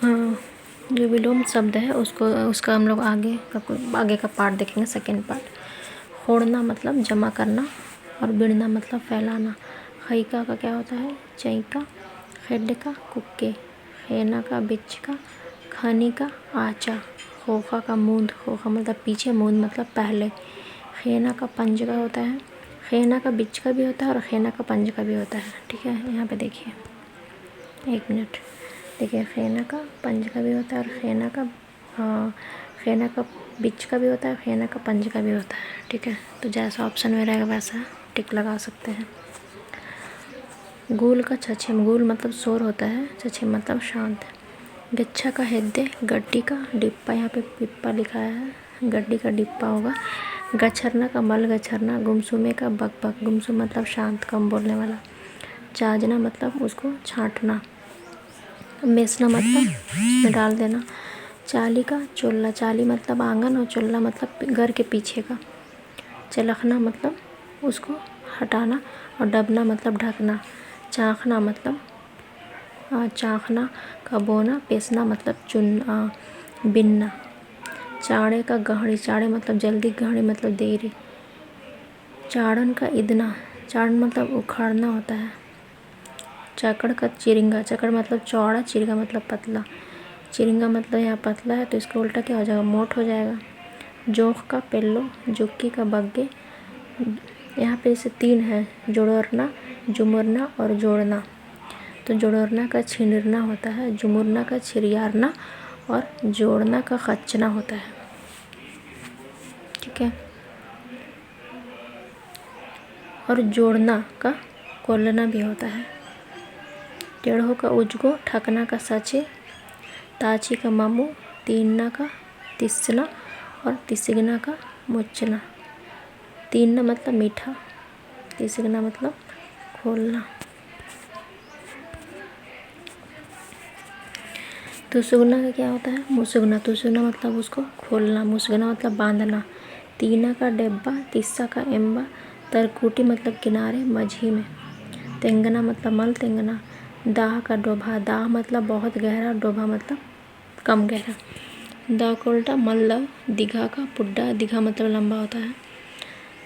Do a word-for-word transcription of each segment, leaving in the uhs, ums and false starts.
हाँ, जो विलोम शब्द है, उसको, उसका हम लोग आगे का, आगे का part देखेंगे, second part। ख़ोंड़ना मतलब जमा करना और बिंड़ना मतलब फैलाना। ख़इका का क्या होता है? चइका। ख़ेड्डका कुक्के। ख़ेना का बिच्चका। ख़निका आचा। ख़ोख़ा का मूंद। ख़ोख़ा मतलब पीछे, मूंद मतलब पहले। ख़ेना का पंजका होता है। ख़ेना का बिच्चका भी होता है और ख़ेना का पंजका भी होता है। ठीक है, यहाँ पे देखिए। एक मिनट, देखिए, ख़ेना का पंजका भी होता है और ख़ेना का, अ, ख़ेना का बिच्चका भी होता है, ख़ेना का पंजका भी होता है। ठीक है, तो जैसा option में रहेगा वैसा tick लगा सकते हैं। गूल का छछेम, गूल मतलब शोर होता है, छछेम मतलब शांत। गेच्छा का हेद्दे, गड्डी का डिप्पा, यहाँ पे पिप्पा लिखा है, गड्डी का डिप्पा होगा। गछरना का मल गछरना, गुमसुमे का बकबक, गुमसुम मतलब शांत, कम बोलने वाला। चाजना मतलब उसको छाँटना। मेसना मतलब उसमें डाल देना। चाली का चोल्ला, चाली मतलब आंगन और चोल्ला मतलब घर के पीछे का। चलखना मतलब उसको हटाना और डबना मतलब ढकना। चाँखना मतलब, आ, चाँखना का बोना। पेसना मतलब चुन, आ, बिनना। चाँड़े का गहड़ी, चाँड़े मतलब जल्दी, गहड़ी मतलब देरी। चाँड़न का इदना, चाँड़न मतलब उखाड़ना होता है। चाकड़ का चिरिंगा, चाकड़ मतलब चौड़ा, चिरिंगा मतलब पतला। चिरिंगा मतलब यहाँ पतला है, तो इसका उल्टा क्या हो जाएगा? मोट हो जाएगा। जोंख़ का पेल्लो, जुक्की का बग्गे। यहाँ पे जैसे तीन है, जोड़ोरना, जुमुरना और जोड़ना। तो जोड़ोरना का छिंड़रना होता है, जुमुरना का छिरियारना और जोड़ना का ख़च्चना होता है। ठीक है। और जोड़ना का कोल्लना भी होता है। टेढ़ो का उजगो, ठकना का सचे, ताची का मामू, तीनना का तिसना और तिसिगना का मुचना। तीनना मतलब मीठा, तिसिगना मतलब खोलना। तुसुगना का क्या होता है? मुसुगना। तुसुगना मतलब उसको खोलना, मुसुगना मतलब बांधना। तीना का डेब्बा, तिस्सा का एम्बा, तरकुटी मतलब किनारे, मझी में। तेंगना मतलब मल तेंगना। दाह का डोभा, दाह मतलब बहुत गहरा, डोभा मतलब कम गहरा। दव का उल्टा मल दव, दिघा का पुड्डा, दिघा मतलब लंबा होता है।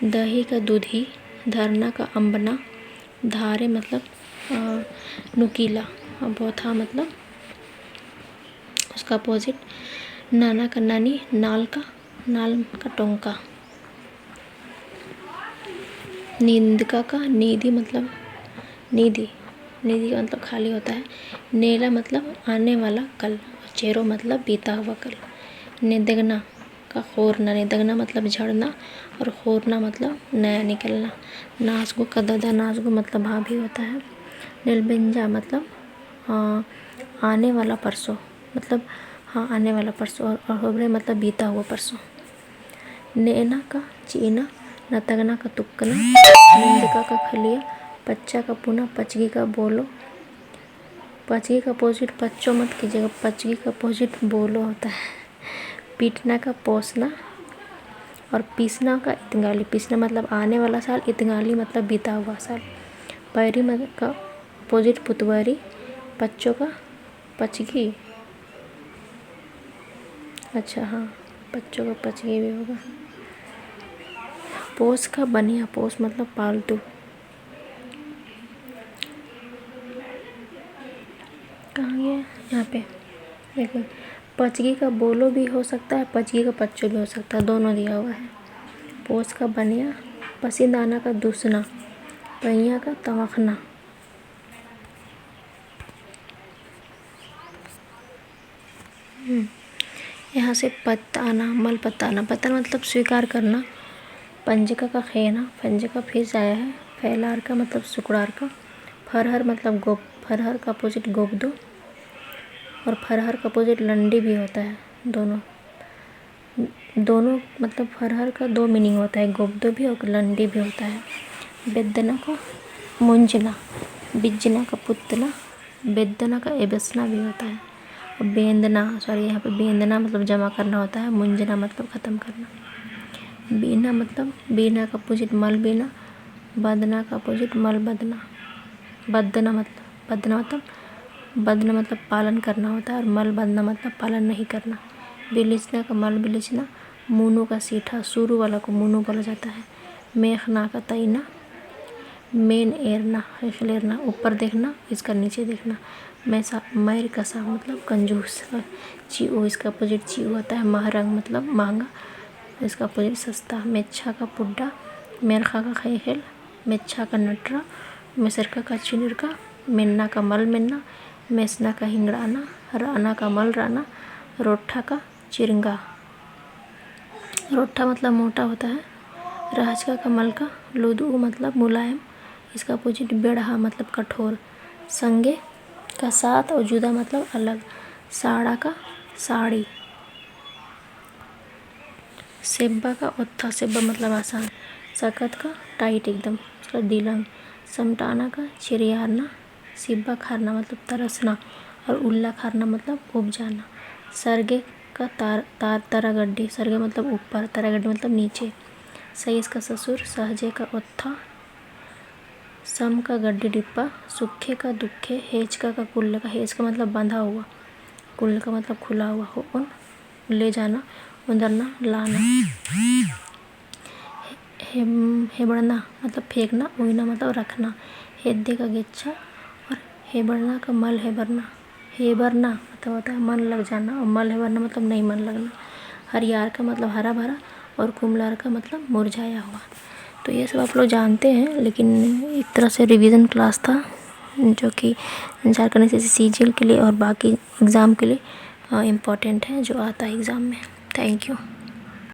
दही का दूधी, धरना का अम्बना, धारे मतलब, अ, नुकीला, और बोथा मतलब उसका opposite। नाना का नानी, नाल का, नाल का टोंका। नींदका का नीदी मतलब नीदी, नीदी का मतलब खाली होता है। नेला मतलब आने वाला कल, और चेरो मतलब बीता हुआ कल। नेदगना का ख़ोरना, नेदगना मतलब झड़ना और ख़ोरना मतलब नया निकलना। नासगो का ददा, नासगो मतलब भाभी होता है। नेलबेंजा मतलब, हाँ, आने वाला परसों, मतलब, हाँ, आने वाला परसों, और, और होबरे मतलब बीता हुआ परसों। नेअना का चिअना, नतगना का तुक्कना, निंदका का खलिया, पच्चा का पुना, पचगी का बोलो। पचगी का opposite पच्चो मत कीजिएगा, पचगी का opposite बोलो होता है। पीटना का पोसना और पीसना का इतंगाली। पीसना मतलब आने वाला साल, इतंगाली मतलब बीता हुआ साल। पैरी मत-, का opposite पुतवरी, पच्चो का पचगी। अच्छा, हाँ, पच्चो का पचगी भी होगा। पोस का बनिया, पोस मतलब पालतू। कहाँ गया? यहाँ पे देखो, पचगी का बोलो भी हो सकता है, पचगी का पच्चो भी हो सकता है, दोनों दिया हुआ है। पोस का बनिया, पसीदाना का दूसना, पैया का तमखना। हम्म। यहाँ से पत्ताना, मल पत्ताना। पत्ताना मतलब स्वीकार करना। पंजका का ख़ेना, पंजका फिर से आया है। फैलार का मतलब सुकड़ार का। फरहर मतलब गोब-, फरहर का opposite गोबदो। और फरहर का opposite लंडी भी होता है, दोनों। दोनों, मतलब, फरहर का दो meaning होता है, गोबदो भी और लंडी भी होता है। बेद्दना का मुंजना, बिज्जना का पुतना, बेद्दना का एबसना भी होता है। और बेंदना, sorry, यहाँ पे बेंदना मतलब जमा करना होता है, मुंजना मतलब ख़त्म करना। बीना मतलब, बीना का opposite मल बीना, बदना का opposite मल बदना, बदना मतलब, बदना मतलब बदना मतलब पालन करना होता है और मल बदना मतलब पालन नहीं करना। बिलिचना का मल बिलिचना, मुनु का सीठा, शुरू वाला को मुनु बोला जाता है। मेखना का तैना, मेन एरना, ख़ेख़ेल एरना, ऊपर देखना, इसका नीचे देखना। मैसा, मैर कसा मतलब कंजूस। चिऊ, इसका opposite चिऊ आता है, महरंग मतलब महंगा, इसका opposite सस्ता। मेच्छा का पुड्डा, मेरखा का ख़ेख़ेल, मेच्छा का नटरा, मेसरका का चिनिरका, मेन्ना का मल मेन्ना, मेसना का हिंगड़ाना, रअना का मल रअना, रोट्ठा का चिरंगा। रोट्ठा मतलब मोटा होता है। रहचका का मल का लुदू मतलब मुलायम। इसका opposite बेड़हा मतलब कठोर। संगे का साथ और जुदा मतलब अलग। साड़ा का साड़ी। सेब्बा का ओत्था, सेब्बा मतलब आसान। सकत का tight एकदम, उसका दिलंग। समटाना का चिरियारना। सिब्बा खारना मतलब तरसना और उल्ला खारना मतलब उपजाना। सरगे का तार, तार, तरा गड्डी, सरगे मतलब ऊपर, तरा गड्डी मतलब नीचे। सईस का ससुर, सहजे का ओत्था, सम का गड्डी डिप्पा, सुखे का दुखे, हेचका का कुल्लका, हेचका मतलब बंधा हुआ, कुल्लका मतलब खुला हुआ, होओन ले जाना, ओन्दरना, लाना। हे-, हेम-, हेबड़ना मतलब फेंकना, उइना मतलब रखना। हेद्दे का गेच्छा और हेबड़ना का मल हेबरना। हेबरना मतलब होता है मन लग जाना और मल हेबरना मतलब नहीं मन लगना। हरियार का मतलब हरा भरा और कुमलार का मतलब मुरझाया हुआ। तो ये सब आप लोग जानते हैं, लेकिन एक तरह से revision class था, जो कि झारखंड एसएससी सीजीएल के लिए और बाकी exam के लिए, अ, important है, जो आता है exam में। Thank you।